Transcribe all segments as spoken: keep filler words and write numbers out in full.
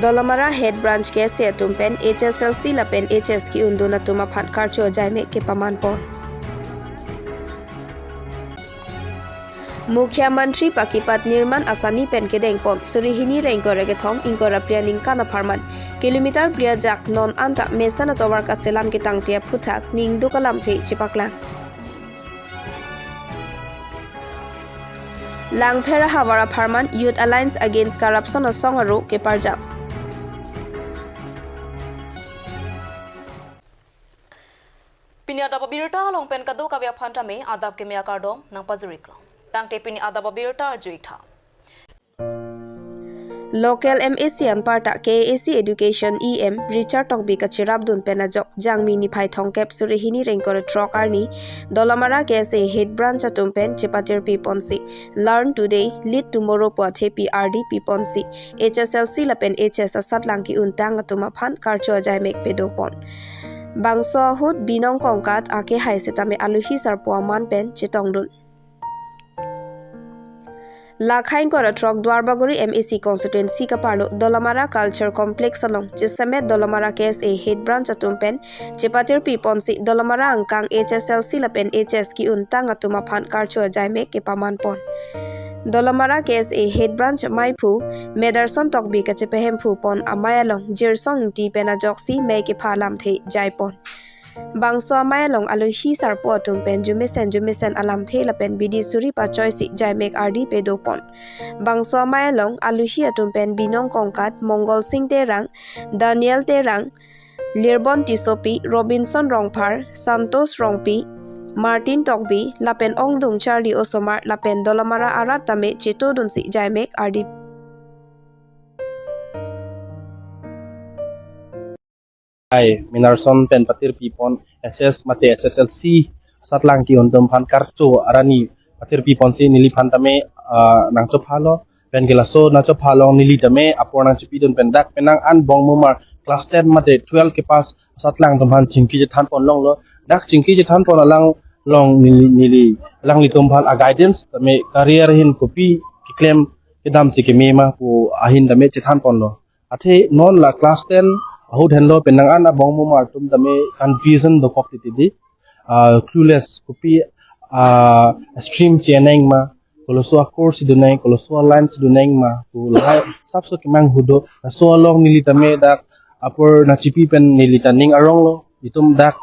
Dolamara Head Branch K S A atum pen H S L C lapen H S ki-un dun atum aphan karcho ajaimek kepaman pon. Mukhyamantri Pakipat Nirman Asani pen kedeng pon suri hini ra ingkoi ra kethom ingkoi ra phli aningkan apharman kilometer phli ajak non anta mesen atovar kaselam ketangte aphuthak ningduk alamthe chepaklang. Langpher ahavar apharman Youth Alliance Against Corruption asong aro keparjap. Pini adap abirta along pen kadokave aphan tame adap keme akardom nangpajiriklo. Tangte pini adap abirta arju-ik tha. Local M A C anparta K A A C Education E M Richard Tokbi kacherapdun pen ajok Jangmi niphai thomkep suri hini ra ingkoi ra throk arni Dolamara K S A Head Branch atum pen chepatirpi ponsi Learn Today, Lead Tomorrow pu athepi ardi pi ponsi H S L C lapen H S asatlang ki-untang atum aphan karcho ajaimek pedo pon. Bangso ahut Binong Kongkat akehai setame aluhi sarpo aman pen chetongdun. Lakhai ingkoi ra throk Duarbagori M A C constituency kaparlo Dolamara Culture Complex along chesemet Dolamara K S A Head Branch atum pen chepatirpi ponsi Dolamara angkang H S L C lapen H S ki-untang atum aphan karcho ajaimek kepaman pon. Dolamara K S A Head Branch maiphu Medarson Tokbi kachepehemphu pon amei along Jirsong Ingti pen ajoksi mei kepha alamthe jai pon. Bangso amei along aluhi sarpo atum pen jumesen jumesen alamthe lapen bidi suri pachoisi jaimek ardi pedo pon. Bangso amei along aluhi atum pen Binong Kongkat, Mongol Sing Terang, Daniel Terang, Lirbon Tissopi, Robinson Rongphar, Santos Rongpi, Martin Tokbi lapen ongdung Charlie Osomar lapen Dolamara arat tame chetodunsi jaimek ardi. Hai, Medarson pen patirpi pon H S mate H S L C satlang ki-un atum aphan karcho arni patirpi ponsi neliphan tame, ah, nangchophalo, pen ke laso nangchopha along neli tame apor nangchipidun pen dak penang an Bongmumar class ten mate twelve kepass satlang atum aphan chingki chethan pon longlo. Dak chingki chethan pon alang along neli, neli alanglitum aphan a guidance tame career ahin kopi keklem kedamsi keme ma pu ahin tame chethan ponlo. Athe non la class ten ahut henlo penang an a Bongmumar atum tame confusion dokok titi di. Ah, clueless, kopi, ah, stream si eneng ma, koloso a course si doneng, koloso a line si doneng ma pu lahai sapso kemanghu do. Laso along neli tame dak apor nangchipi pen neli ta ning aronglo. Itum dak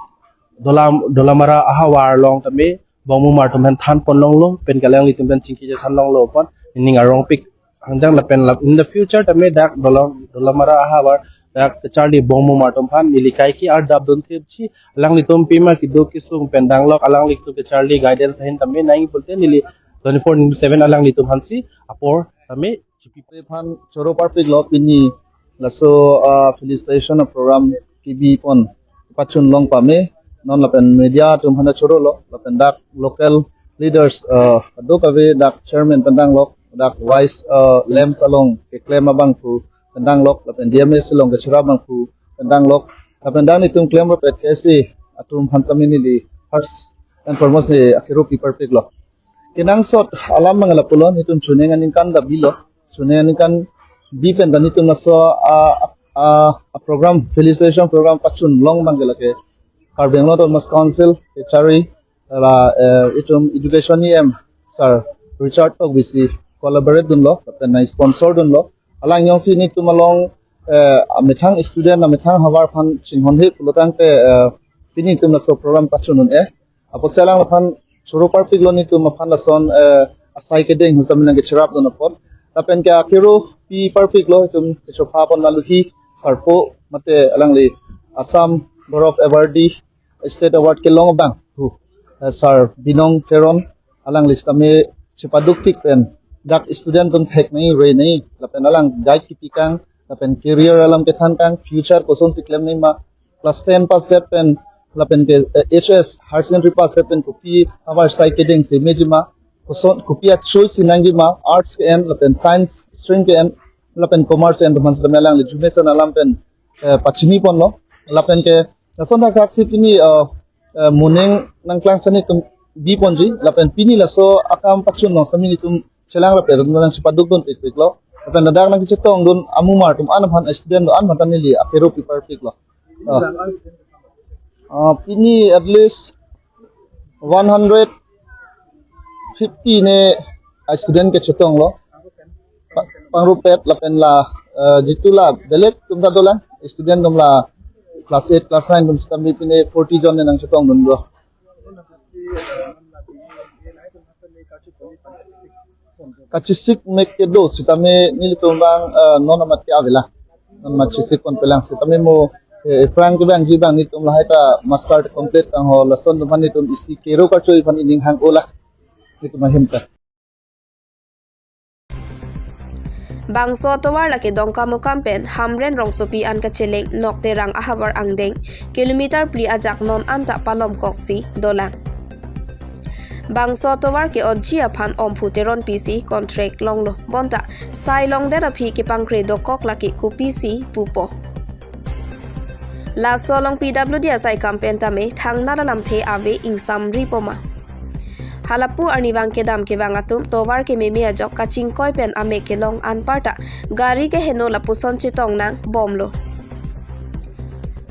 Dolam, Dolamara ahavar along tame Bongmumar atum aphan than pon longlo, pen ke alanglitum pen chingki chethan longlo pon ning arongpik. Angjang lapen lap in the future tame dak Dolam, Dolamara ahavar dak kacharli Bongmumar atum aphan neli kaike ardap dun thipji, alanglitum pima kedo kesung pen danglok, alanglitum kacharli guidance ahin tame nangji pulote neli twenty-four into seven alanglitum aphansi apor tame chipi. Aphan choro parpiklo pini laso, ah, felicitation program kebi pon pachun long pame, non lapen media atum aphan chorolo, lapen dak local leaders, ah, kadokave dak chairman pen danglok, dak vice, ah, lems along keklem abangphu pen danglok, lapen D M S along kachira abangphu pen danglok, lapen dak nelitum klemrap at K S A atum aphan tame neli first and foremost neli akhiru pi parpiklo. Kenangsot alam abang lapulo, nelitum chuning aningkan ta bilo, chuning aningkan bi pen ta nelitum laso a, a, a program, felicitation program pachun long abang ke lake Karbi Anglong Autonomous Council kachari la, eh, itum education E M Sir Richard Tokbi si collaborate dunlo, lapen nangsponsor dunlo. Alang jongsi nelitum along, eh, amethang student, amethang havar aphan chinghonhe pulotangte, eh, pini nelitum laso program pachun un-e. Apotsi alang aphan choro parpiklo nelitum aphan lason, eh, asai kedeng husam nang kachirap dun apot. Lapen ke akhiru pi parpiklo itum kachopha pon aluhi sarpo mate alangli Assam Gaurav Awardee State Award kelong abangphu, eh, Sir Binong Teron, alangli sitame chepaduk tik pen dak student atum thek nangji, re nangji, lapen alang guide kipikang, lapen career alam kethankang, future kosonsi klem nangji ma, class ten pass det pen, lapen ke, eh, H S, higher secondary pass det pen kopi ahavar asai kedengsi meji ma, koson, kopi a choice si nangji ma, arts ke-en, lapen science stream ke-en, lapen commerce ke-en, atum aphan sitame alangli jumesen alam pen, eh, pachini ponlo, lapen ke, lason thakthak si pini, eh, eh, moning nangklang sani tum bi ponji, lapen pini laso akam pachun long sami nelitum chelangrap er nang chepaduk dun pikpiklo. Lapen ladak nangchetongdun amumar atum an aphan, student do-an aphan ta neli akero pi parpiklo. Ah. Ah, pini at least one hundred fifty ne student kechetonglo. Pa-, pangruptet lapen la, eh, jitu la belek atum ta dolang, student atum la class eight, class nine atum sitame pine forty jon ne nangchetongdunlo. Kachesik mek kedo sitame nelitum abang, eh, non amat ke avelang. Non amat chesik ponpelang sitame mo, eh, aphrang kevangji abang nelitum lahai ta master complete tangho, lason atum aphan nelitum isi kero kachoi aphan ining hang-olang. Nelitum ahin ta. Bangso atovar lake Dongkamukam pen Hamren rongsopi an kacheleng Nokterang ahavar angdeng kilometer phli ajak non anta palomkoksi dolang. Bangso atovar ke-otji aphan Omphu Teronpi si contract longlo, bonta sai longdet aphi kepangkre dokok lake kopisi pupo. Laso along P W D asai kam pen tame thangnat alamthe ave ingsamri poma. Halapu arnivang kedam kevang atum tovar kememe ajok kachingkoi pen amek kelong anparta gari keheno lapuson chetong nangbomlo.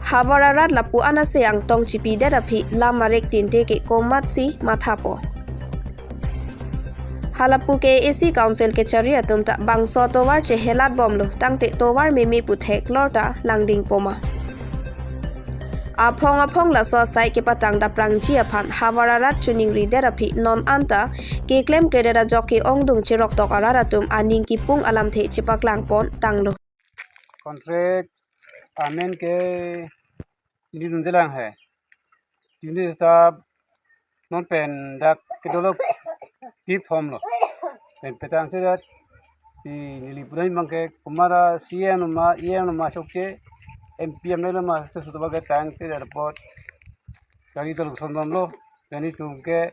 Havar arat lapu anase angtong chipidet aphi lam arek tinte ke komatsi mathapo. Halapu K A A C Council kechari atum ta bangso tovar chehelatbomlo, tangte tovar meme pu theklor ta langding poma. Aphong aphong laso asai kepatang daprangji aphan havar arat choningridet aphi non anta keklemkledet ajok ke-ongdung cheroktok arat atum aning kipung alamthe chepaklang pon tanglo. Contract amen ke neli dundelang he. Tini staff non pen dak kedolo tip hom lo. Pen petang sedat si neli pudai abang ke komat a C M lo ma, E M lo ma chokche, M P M L A lo ma chokche, sutu abang ke tang sedat apot gari tolok sondom lo. Pen nelitum ke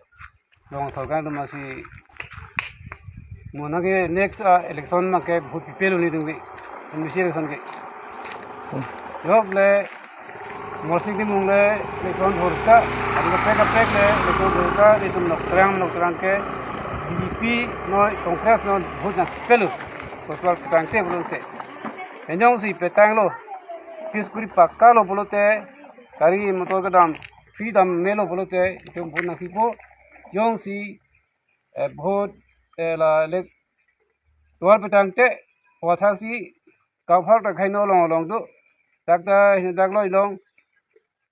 Long sorkar atum asi mo nang ke next, ah, election abang ke vote pipelo nelitum ke, M D C election ke. Yok le Morsing Timung le election vote ta, adi kaprek kaprek le election vote ta, nelitum Nokterang Nokterang ke B J P noi Congress noi vote nangpelo, koswal petang te pulote. Pen jongsi petanglo, peace kuri pakka lo pulote, gari motor kedam free dam melo pulote, itum vote nangpipo, jongsi, eh, vote, eh, la elek tovar petang te, wathaksi, Kaphar ta khaino along along do, dak ta hin dak lo ilong,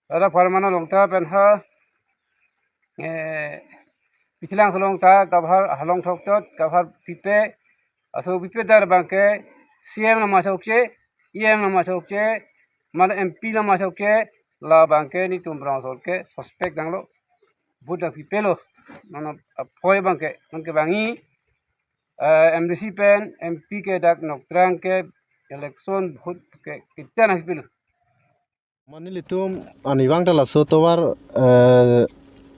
ada Parman along ta pen ha, eh, Pithilang along ta, Kaphar halong thokchot, Kaphar pipe, aso pipe dar abang ke, C M lo ma chokche, E M lo ma chokche, mal M P lo ma chokche, labang ke nelitum Bangso ke suspect danglo, vote dak pipelo, mane aphoi abang ke, mane kevangji, eh, M D C pen, M P ke dak Nokterang ke election vote ke kita nangpilo. Mane nelitum arnivang ta laso tovar, eh,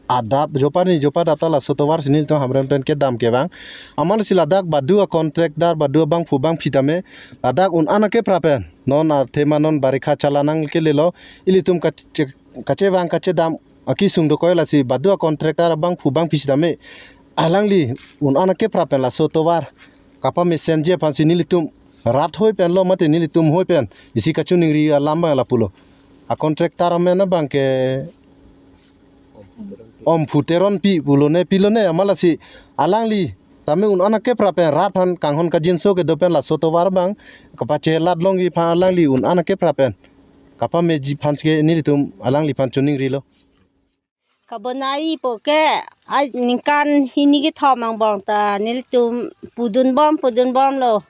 adap, jopa ni jopa adap ta laso tovar si nelitum Hamren pen kedam kevang. Amatsi ladak badu a contractor, badu abangphu bangphi tame, ladak un-an akepra pen non athema non barikha chala nangkelelo, ilitum kache-, kachevang kachedam akesung dokok lasi badu a contractor abangphu bangphi sitame alangli un-an akepra pen laso tovar kapamesenji aphansi nelitum rat hoi pen lo mate nelitum hoi pen isi kachoningri alam abang lapulo. A contractor amen abang ke Omphu Teronpi pulone pilone, amatsi alangli tame un-an akepra pen rat aphan kanghon kangjinso kedo pen laso tovar abang kapachelat longji aphan alangli un-an akepra pen kapameji aphan ke nelitum alangliphan choningrilo. Kabonai po ke, ai ningkan hini kethom angbong ta nelitum pudunbom pudunbomlo.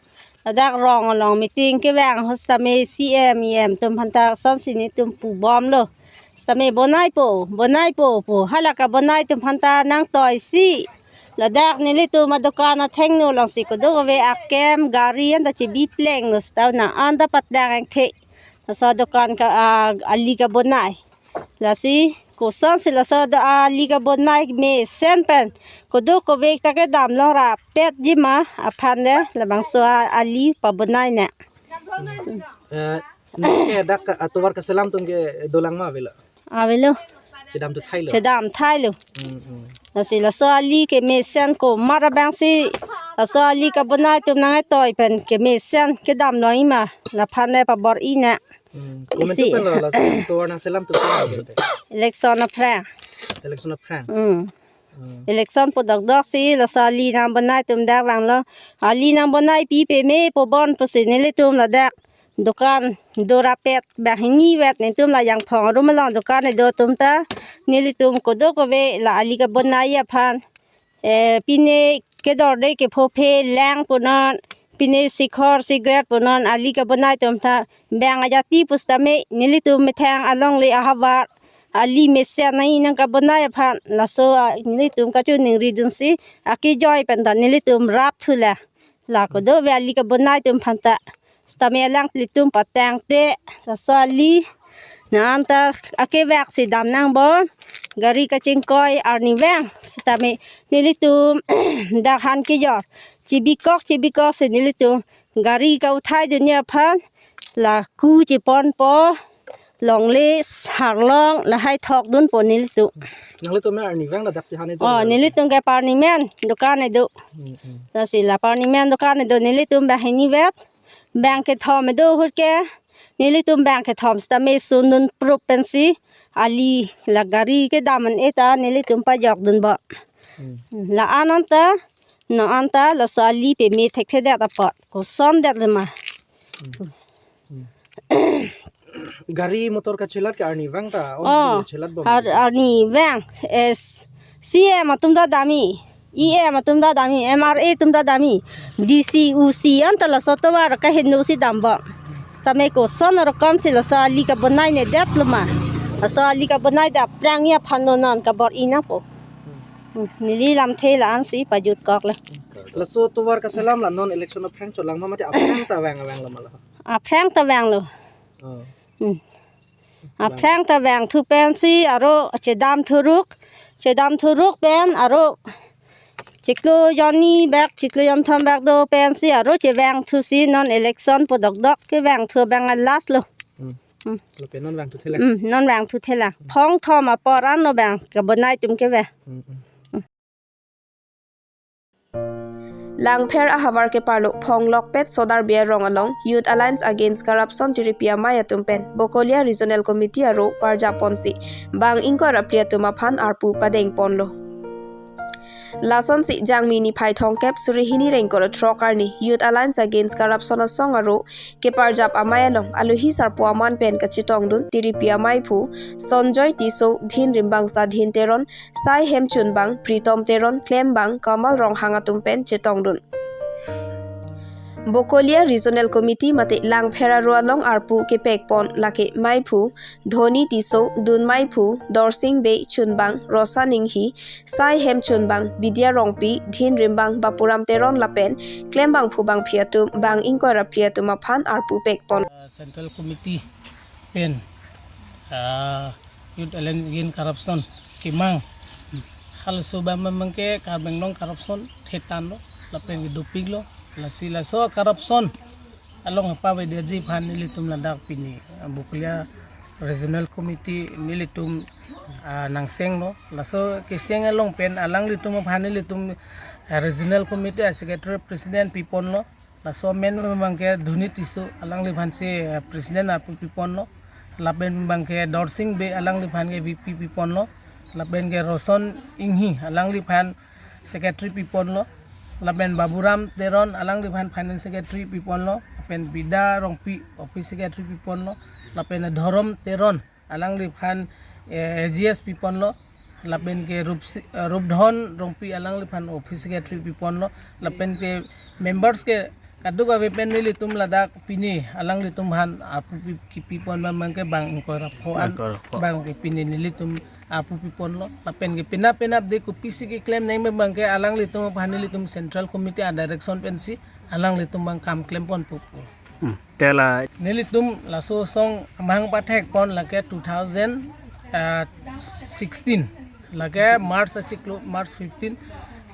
Ladak rong along meeting kevang ahut sitame C M, E M atum aphanta kosonsi nelitum pubomlo. Sitame bonai po, bonai po pu. Hala kabonai atum aphanta nangtoisi. Ladak nelitum adukan athengno alongsi kedo kave akem gari anta chebiplenglo, seta un-an ta patlang angthe. Laso adukan ke, ah, ali kabonai. Lasi kosonsi laso do ali kabonai mesen pen kedo kave ta kedam longrapetji ma aphan le labangso a-, ali pabonai ne. Eh, neke dak atovar kaselam atum ke dolang ma avelo? Avelo. Chedam tu thailo? Chedam thailo. Hmm, hmm. Lasi laso ali kemesen komat abangsi Laso ali kabonai atum nangtoi pen kemesen kedam lo ima. Laphan ne pabor-i na. Hmm. Komantu isi pen lo, laso tovar nangselam atum pen lo. Election aphrang. Election aphrang. Hmm. Hmm. Election pu dokdok si laso ali nangbonai atum dak vanglo. Ali nangbonai pi peme pu bon pusi nelitum ladak dukan dorapet banghini vet, netum la Jangphong arum along dukan kedo atum ta nelitum kedo kave la ali kabonai aphan, eh, pine kedorde kephophe lang punon, pine sikhor cigarette punon, ali kabonai atum ta bang ajati pusitame nelitum methang alongle ahavar ali mesen nai nangkabonai aphan laso, ah, nelitum kachiningri dunsi akejoi pen ta nelitum rap thu la. La kedo ave ali kabonai atum aphan ta. Sitame alanglitum patangte laso ali nanta akevak si dam nangbom. Gari kachingkoi arnivang. Sitame nelitum dak han kejor chibikok chibikok si nelitum gari kauthai dunji aphan laku chiponpo, longle, harlong lahai thok dunpo nelitum. Nanglitum arnivang ladak si han kejor. Oh, nelitum ke arnimen dukan kedo. Hmm, hmm. Lasi la arnimen dukan kedo nelitum banghini vet. Bang kethom kedo ahut ke nelitum bang kethom sitame sundun prup pensi ali la gari kedam an eta nelitum pajok dunbom. Hmm. La-an anta, non anta laso ali peme thekthedet apot koson det lema. Hmm. Hmm. Gari motor kachelat ke arnivang ta, oh, oh, chelatbom. Ar-, arnivang. Es, C M atum ta damji, E M atum ta damji, M R A atum ta damji, D C, U C anta laso tovar kaheno si dambom. Sitame koson arokom si laso ali kabonai nedet lema. Laso ali kabonai det aphrang aphan non non kabor-i nangpo. Hmm, neli lamthe la-an si pajutkok lo. Laso tovar kaselam la non election aphrang cholang ma mate aphrang ta vang vanglo ma la? Aphrang ta vanglo. Oh. Hmm. Aphrang ta vangthu pensi aro chedam thuruk, chedam thuruk pen aro chiklo jonni bak, chiklo jonthom bak do pensi aro chevangthu si non election pu dokdok kevangthu abang last lo. Hmm. Hmm. Lapen non vangthu thelang. Hmm, non vangthu thelang. Phong thom apor an lo bang kabonai atum keve. Hmm, hmm. Langpher ahavar keparlo Phonglokpet Sodar Biar Rong along Youth Alliance Against Corruption tiripi amei atum pen Bokolia Regional Committee aro parjap ponsi bang ingkoi ra phli atum aphan arpu padeng ponlo. Lasonsi Jangmi niphai thomkep suri hini ra ingkoi ra throk arni Youth Alliance Against Corruption asong aro keparjap amei along alohi sarpo aman pen kachetongdun tiripi ameiphu Sonjoy Tisso, Dhin Rimbang Sadhin Teron, Sai Hemchunbang, Pritom Teron, Klembang, Kamal Ronghang atum pen chetongdun. Bokolia Regional Committee mate Langpher aro along arpu kepek pon lake meiphu Dhoni Tisso, dun meiphu Dorsing Bey, Chunbang Rosan Inghi, Sai Hemchunbang Bidya Rongpi, Dhin Rimbang Bapuram Teron lapen klembangphu bangphi atum bang ingkoi ra phli atum aphan arpu pek pon. Central Committee pen, ah, Youth Alliance Against Corruption kemang. Halaso abang abang ke Karbi Anglong corruption thetan lo, lapen kedopik lo, lasi laso corruption along apa vedaji aphan nelitum ladak pini, ah, Bokolia Regional Committee nelitum, ah, nangseng lo. Laso keseng along pen alanglitum aphan nelitum, ah, Regional Committee a Secretary President pi ponlo. Laso amen abang ke Dhoni Tisso alangliphan si, eh, President arpu pi ponlo. Lapen abang ke Dorsing Bey alangliphan ke V P pi ponlo. Lapen ke Rosan Inghi alangliphan Secretary pi ponlo. Lapen Baburam Teron alangliphan Finance Secretary pi ponlo. Lapen Bidya Rongpi Office Secretary pi ponlo. Lapen Dhorom Teron alangliphan, eh, A G S pi ponlo, lapen ke Rupsi-, eh, Rupdhon Rongpi alangliphan Office Secretary pi ponlo, lapen ke members ke kadokave pen nelitum ladak pini alanglitum aphan arpu pi, kipi pon abang abang ke bang ingkoi ra pho an, ingkoi ra pho, abang ke pini nelitum arpu pi ponlo, lapen ke penap penap de kopisi keklem nangji abang abang ke alanglitum aphan nelitum Central Committee a direction pensi alanglitum abang kam klem ponpo pu. Hmm. Tela. Nelitum laso asong amahang pathek pon lake two thousand sixteen. Lake March achiklo, March fifteen.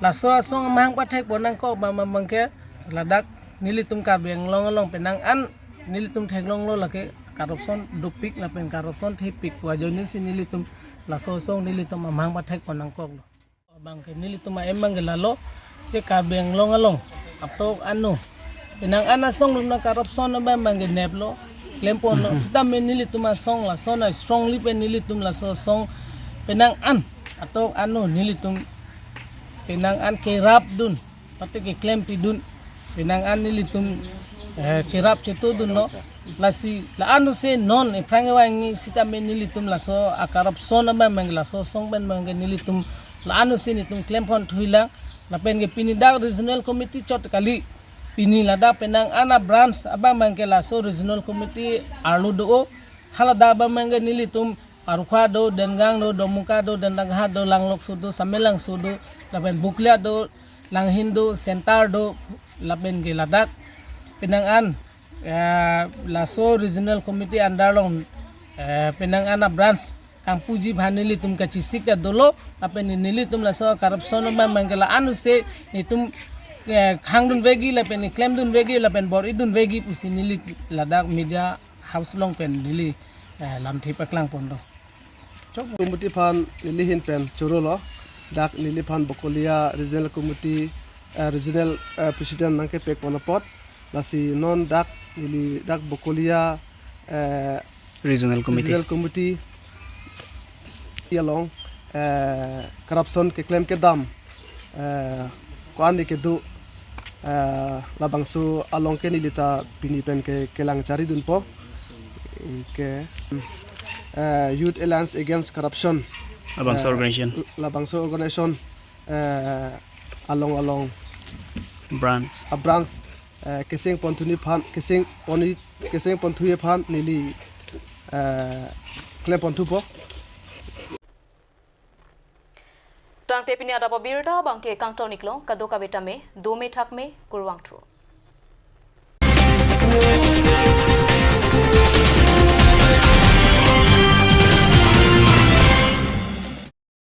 Laso asong amahang pathek pon nangkok abang abang ke ladak nelitum Karbi Anglong along penang an nelitum theklonglo lake corruption dopik lapen corruption thepik pu ajoine si nelitum laso asong nelitum amahang pathek pon nangkoklo. Bangke nelitum a-aim bangke lalo, je Karbi Anglong along atok anu penang an asong rum na corruption abang bangke neplo, klemponlo. Mhm. Sitame nelitum asong lason a-strongly pen nelitum laso asong penang an atok anu nelitum penang an kerapdun, pati keklempi dun, penang an nelitum, eh, cherap chetodunlo. Lasi la-an ose non ephrang ewangi sitame nelitum laso a-corruption abang bangke laso asong pen bangke nelitum la-an ose netum klempon thuilang. Lapen ke pini dak regional committee chot kali, pini ladak penang an a-branch abang bangke laso regional committee arlo do-o, haladak abang bangke nelitum Parukha do, Dengang do, Domuka do, Dentaghat do, Langlokso do, Samelangso do, lapen Bokolia do, Langhin do, Center do, lapen ke ladak penang an, eh, laso regional committee under along, eh, penang an a-branch kangpuji aphan nelitum kachesik ta dolo, lapen nelitum laso corruption abang bangke la-an ose netum, eh, khangdun vegi, lapen klemdun vegi, lapen bor-idun vegi pusi neli ladak media house along pen neli, eh, lamthe paklangponlo. Chok committee aphan neli ahin pen chorolo. Dak neliphan Bokolia Regional Committee, eh, Regional, eh, President nangkepekpon apot. Lasi non dak neli dak Bokolia, eh, Regional Committee. Regional Committee along, eh, corruption keklem kedam, eh, ko-an ni kedo, eh, labangso along ke neli ta pini pen ke kelang charidunpo. Ke, eh, Youth Alliance Against Corruption. Labangso, eh, organization. Labangso organization, eh, along along Branch. A-branch, eh, keseng ponthu ni aphan, keseng poni, keseng ponthu aphan neli, eh, klempon thupo. Tangte pini adap abirta bangke kangton iklo, kadokave tame dome thakme, kurvangthu.